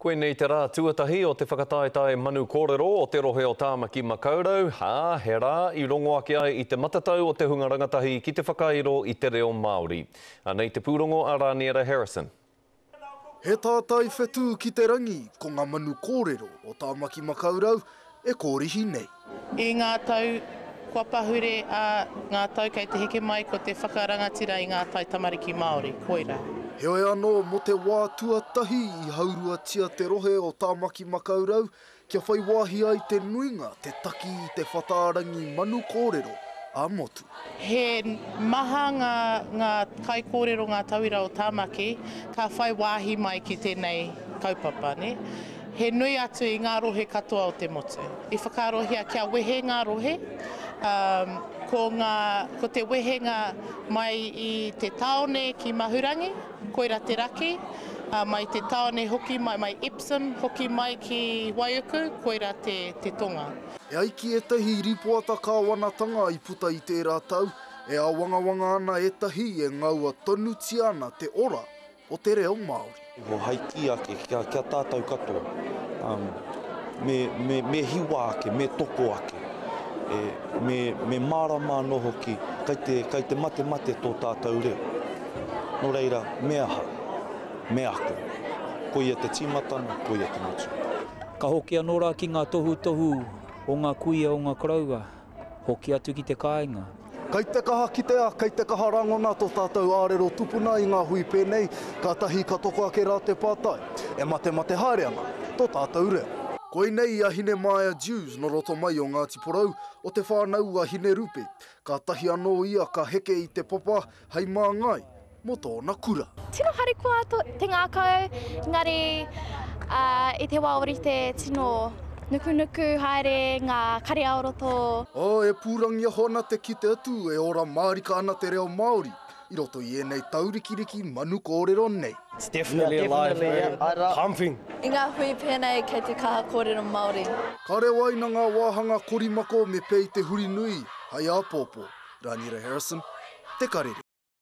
Koinei te rā tuatahi o te whakataetae Manu Kōrero o te rohe o Tāmaki Makaurau, ā, he rā i rongo ake ai i te matatau o te hunga rangatahi ki te whakairo i te reo Māori. Anei te pūrongo a Rāniera Harrison. He tātai whetū ki te rangi, ko ngā manu kōrero o Tāmaki Makaurau e kōrihi nei. I ngā tau kua pahure, ā, ngā tau kei te heke mai ko te whakarangatira i ngā taitamariki Māori, koirā. Heoi anō, mō te wā tuatahi i hauruatia te rohe o Tāmaki Makaurau kia whai wāhi ai te nuinga te taki i te whatārangi manu kōrero ā-motu. He maha ngā, ngā kaikōrero, ngā tauira o Tāmaki ka whai wāhi mai ki tēnei kaupapa, nē. He nui atu i ngā rohe katoa o te motu. I whakaarohia kia wehe ngā rohe, ā, ko ngā, ko te wehenga mai i te tāone ki Mahurangi, koira te raki, ā, mai te tāone hoki mai, mai Epsom hoki mai ki Waiuku, koira te, te tonga. E ai ki ētahi rīpoata kāwanatanga i puta i tērā tau, e āwangawanga ana ētahi e ngaua tonutia ana te ora o te reo Māori. Iho hai kī ake kia, kia tātou katoa, um, me, me, me hiwa ake, me toko ake, e, me, me mārama anō hoki, kai te, kai te matemate tō tātou reo. Nō reira, me aha? Me ako. Koia te tīmatanga, koia te mutunga. Ka hoki anō rā ki ngā tohutohu o ngā kuia o ngā koroua. Hoki atu ki te kāinga. Kei te kaha kitea, kei te kaha rangona tō tātou ārero tupuna i ngā hui pēnei, kātahi ka toko ake rā te pātai, e matemate haere ana tō tātou reo? Koinei a Hinemaia Dewes nō roto mai o Ngāti Porou, o te whānau a Hinerupe. Kātahi anō ia ka heke i te papa hei māngai mō tōna kura. Tino harikoa te ngākau, engari i te wā ōrite tino nukunuku haere ngā kare ā-roto. Ā, e pūrangiaho ana te kite atu e ora mārika ana te reo Māori i roto i ēnei taurikiriki manu kōrero nei. It's definitely alive, man. Pumping. I ngā hui pēnei kei te kaha kōrero Māori. Ka rewaina ngā wāhanga korimako me Pei Te Hurinui hei āpōpō. Raniera Harrison, Te Karere.